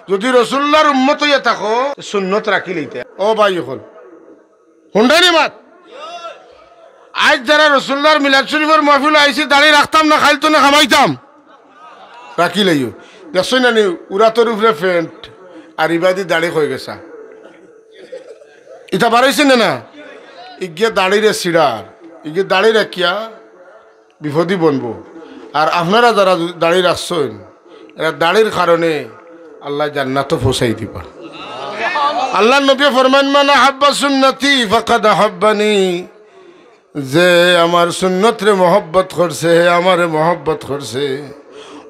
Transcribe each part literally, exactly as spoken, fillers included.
যদি রসুল্লাহর উম্মত অইয়া থাকো, সুন্নত রাখিলাইতে। ও ভাই অকল, হুনরায়নি মাত? আইজ যারা রসুল্লাহর মিলাদ শরীফর মাহফিলো আইছি, দাড়ি রাখতাম না, কাইল থনে কামাইতাম, রাখিলাইও। দেখছইন না নি, উরাতর উপরে প্যান্ট আর ইবাদি দাড়ি অইগেছে। ইতা বারইছে না, না? ইগিয়ে দাড়িরে ছিড়ার, ইগিয়ে দাড়ি রাখিয়া বিপদি বনবো। আর আপনারা যারা দাড়ি রাখছইন, এরা দাড়ির কারণে আল্লায় জান্নাতো পৌঁছাই দিবা। আল্লাহর নবী ফরমাইন, "মান আহাব্বা সুন্নতি ফাকাদ আহাব্বানি।" যে আমার সুন্নতরে মহব্বত করছে, হে আমারে মহব্বত করছে।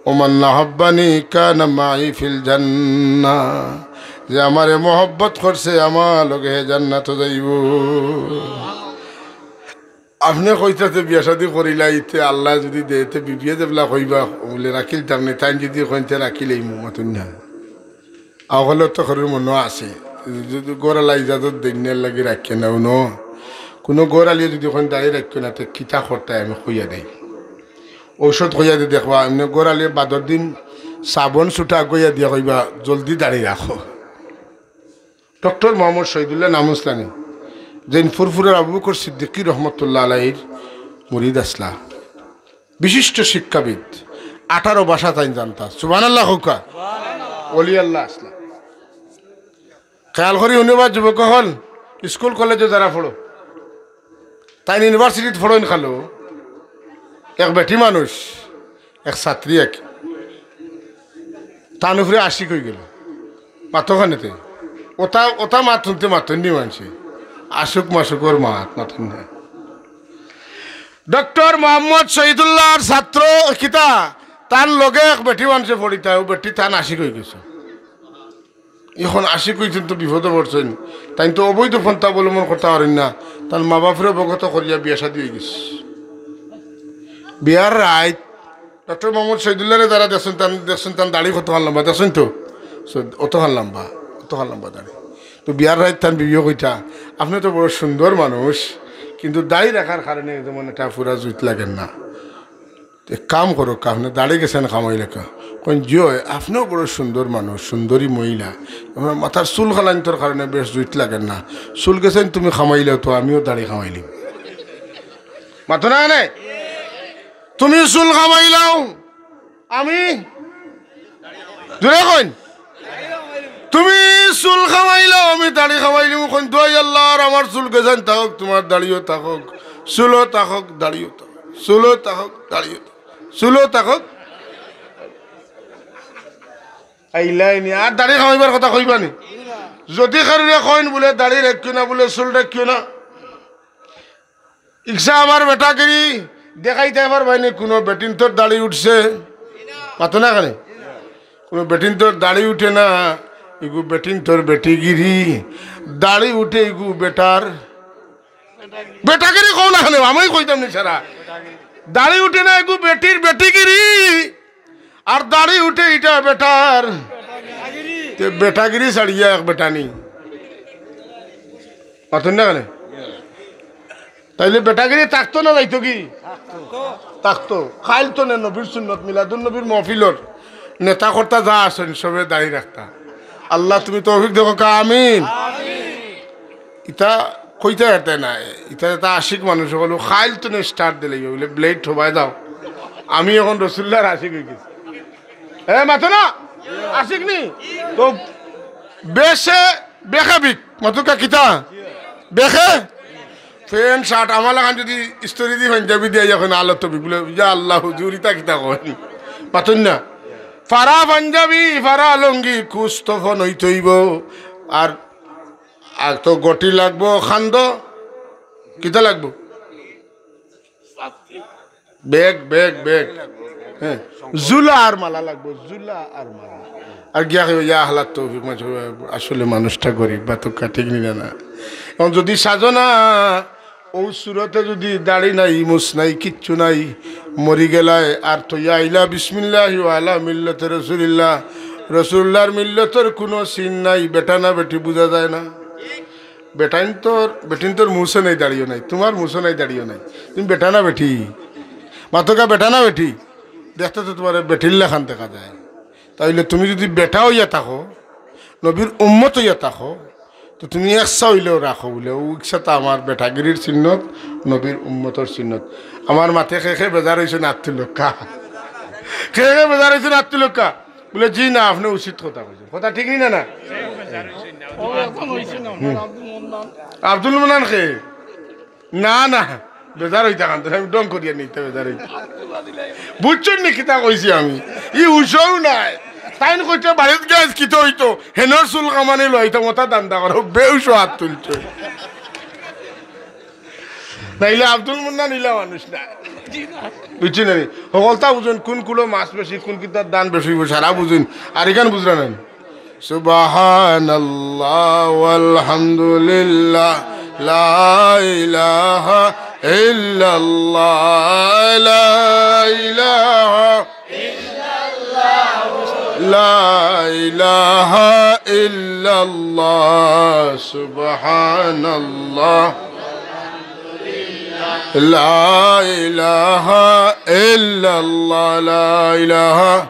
"ওমান আহাব্বানি কানা মাই ফিল জান্নাহ।" যে আমারে মহব্বত করছে, আমার লগে হে জান্নাতো যাইবো। আপনে কইতা তে বিয়া শাদি করিলাইতে, আল্লায় যুদি দেইতে বিবিয়ে যেবলা কইবা, বুলে রাখিলতাম নে, তাইন যুদি কইন তে রাখিলাইমু, মাতইন না। আওকালো তো করুর মনো আছে, যুদি ঘরআলা ইজাজত দেইন না, এরলাগি রাখিয়া না, হুনো। কুনু ঘরআলিয়ে যুদি কইন দাড়ি রাখিও না, তে কিতা করতায় আমি কইয়া দেই। ঔষধ কইয়া দেই দেখবা, এমনে ঘরআলিয়ে বাদর দিন সাবন ছুটা কইয়া দিয়া কইবা, "জলদি দাড়ি রাখো।" ডক্টর মোহাম্মদ শহীদুল্লাহ নাম হুনছলানি, যেইন ফুরফুরার আবু বকর সিদ্দিকী রহমতুল্লাহ আলাইহির মুরিদ আছলা, বিশিষ্ট শিক্ষাবিদ, আঠারো ভাষা তাইন জানতা। সুবহানাল্লাহ কউক্কা। ওলি আল্লাহ আছলা। খেয়াল করি হুনবা যুবক অকল, স্কুল কলেজো যারা পড়ো, তাইন ইউনিভার্সিটিত পড়ইন কালো, এক বেটি মানুষ, এক ছাত্রী, এক তান উপরে আশিক অইগেলো। মাতো খানেতে। ওটা, ওটা মাত হুনতে মাতইন নি মানষে। আশুক মাশুকর মাত মাতইন না। ডক্টর মোহাম্মদ শহীদুল্লাহর ছাত্র কিতা, তান লগে এক বেটি মানষে পড়িতা, অউ বেটি তান আশিক অইগেছে। অখন আশিক অইছইন তো বিপদো পড়ছইন, তাইন তো অবৈধ পন্থা অবলম্বন করতা পারইন না, তান মা-বাফরে অবগত করিয়া বিয়া শাদি অইগেছে। বিয়ার রাইত ডক্টর মোহাম্মদ শহীদুল্লাহরে যারা দেখছইন, তান, দেখছইন তান দাড়ি কতখান লম্বা, দেখছইন তো? So, অতখান লম্বা, অতখান লম্বা দাড়ি। তো বিয়ার রাইত তান বিবিয়ে কইতা, "আপনে তো বড় সুন্দর মানুষ, কিন্তু দাড়ি রাখার কারণে যেমন এটা পুরা জুইত লাগের না। এক কাম করউক্কা, আপনে দাড়ি গেছইন কামাইলাউক্কা।" কইন, "জি অয়, আপনেও বড় সুন্দর মানুষ, সুন্দরী মহিলা, আপনার মাথার চুল খালাইন্তর কারণে বেশ জুইত লাগের না। চুল গেছইন তুমি কামাইলাও, তো আমিও দাড়ি কামাইলিমু।" মাতো না কেনে? তুমি চুল কামাইলাও, আমি, জোরে কইন, তুমি চুল কামাইলাও, আমি দাড়ি কামাইলিমু। কইন, "দোয়াই আল্লাহর, আমার চুল গেছইন থাকউক, তুমার দাড়িও থাকউক, চুলও থাকউক, দাড়িও থাকউক, চুলও থাকউক, দাড়িও থাকউক, চুলও থাকউক।" আইলাইনি, আর দাড়ি কামাইবার কথা কইবানি? যুদি কারুরে কইন বুলে দাড়ি রাখিও না, বুলে চুল রাখিও না, ইকছা আমার বেটাগিরি দেখাইতায় পারবায়নি কুনু বেটিন্তর দাড়ি উঠছে? মাতো না কেনে? কুনু বেটিন্তর দাড়ি উঠে না, ইগু বেটিন্তর বেটিগিরি। দাড়ি উঠে ইগু বেটার। বেটাগিরি কও না কেনে, আমি কইতাম নি সারা। দাড়ি উঠে না, ইগু বেটির বেটিগিরি। আর দাড়ি উঠে ইটা বেটার। তে বেটাগিরি ছাড়িয়া এক বেটানি। মাতইন না কেনে? তাইলে বেটাগিরি থাকতো না যাইতো কি? থাকতো। কাইল থনে নবীর সুন্নত, মিলাদুন নবীর মহফিলর নেতা কর্তা যা আছইন, সবে দাড়ি রাখতা। আল্লাহ, তুমি তৌফিক দেও, কউক্কা আমিন। ইতা কইতা পারতায় না, ইতা, ইতা আশিক মানুষ অকল, কাইল থনে start দিলে, বুলে, "ব্লেড ঠোবায় দাও, আমি অখন রসুল্লাহর আশিক অইগেছি।" এ, মাতো না? আশিক নি? তো বেশে বেখাবিক, মাতউক্কা কিতা? বেখে? প্যান্ট শার্ট, আমার লাখান যুদি ইস্ত্রি দি পাঞ্জাবি দিয়া অখন আলো তবি, বুলে, "ইয়া আল্লাহ হুজুর, ইতা কিতা কইন?" মাতইন না। ফাড়া পাঞ্জাবি, ফাড়া লুঙ্গি, কুছ তো ফন অইতো অইবো। আর, আর তো গটি লাগবো, খান্দো, কিতা লাগবো? Bag, bag, bag. হ্যাঁ, জুলা আর মালা লাগবো, জুলা আর মালা। আর গিয়া কইবো, "ইয়া আহলাত তৌফিক, মাঝে আসলে মানুষটা গরিব, মাতউক্কা ঠিক নি না?" অখন যুদি সাজো না, অউ সুরতে যুদি দাড়ি নাই, মুছ নাই, কিচ্ছু নাই, মরি গেলায়, আর তো ইয়া আইলা বিসমিল্লাহি ওয়া আলা মিল্লাতি রাসূলিল্লাহ, রাসূলুল্লাহর মিল্লতর কুনু চিন নাই, বেটা না বেটি বুঝা যায় না। বেটাইন্তর, বেটিন্তর মুছো নাই, দাড়িও নাই, তুমার মুছো নাই, দাড়িও নাই। তুমি বেটা না বেটি? মাতউক্কা বেটা না বেটি? দেখতে তো তুমারে বেটির লাখান দেখা যায়। তাইলে তুমি যুদি বেটা অইয়া থাকো, নবীর উম্মত অইয়া থাকো, তো তুমি একশা অইলেও রাখো বুলে, অউ একশাটা আমার বেটাগিরির চিহ্নত, নবীর উম্মতর চিহ্নত। আমার মাতে কে কে বেজার অইছইন আত তুলউক্কা। কে কে বেজার অইছইন আত তুলউক্কা। বুলে, "জি না, আপনে উচিত কথা কইছইন।" কথা ঠিক নি না, না? আব্দুল মান্নান কে? না, না, বেজার অইতা কান, আমি ঢং করিয়া নিতা বেজার অইতা। বুঝছইন নি কিতা কইছি আমি? ই হুশও নাই। তাইন কইতা বাড়িত গেছ কিতা অইতো, হেনর চুল কামানি লইতাম, অতা ধান্দা করো, বেহুশ আত তুলছো। নাইলে আব্দুল মান্নান ইলা মানুষ না। বুঝছইন নি? হকলতা বুঝইন, কুন কুলো মাছ বেশি, কুন কিতার দাম বেশি অইবো, সারা বুঝইন। আর ইখান বুঝরা নায়। سبحان الله والحمد لله، لا إله إلا الله، لا إله، لا إله إلا الله، سبحان الله، لا إله إلا الله، لا إله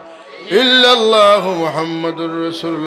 إلا الله، محمد رسول الله.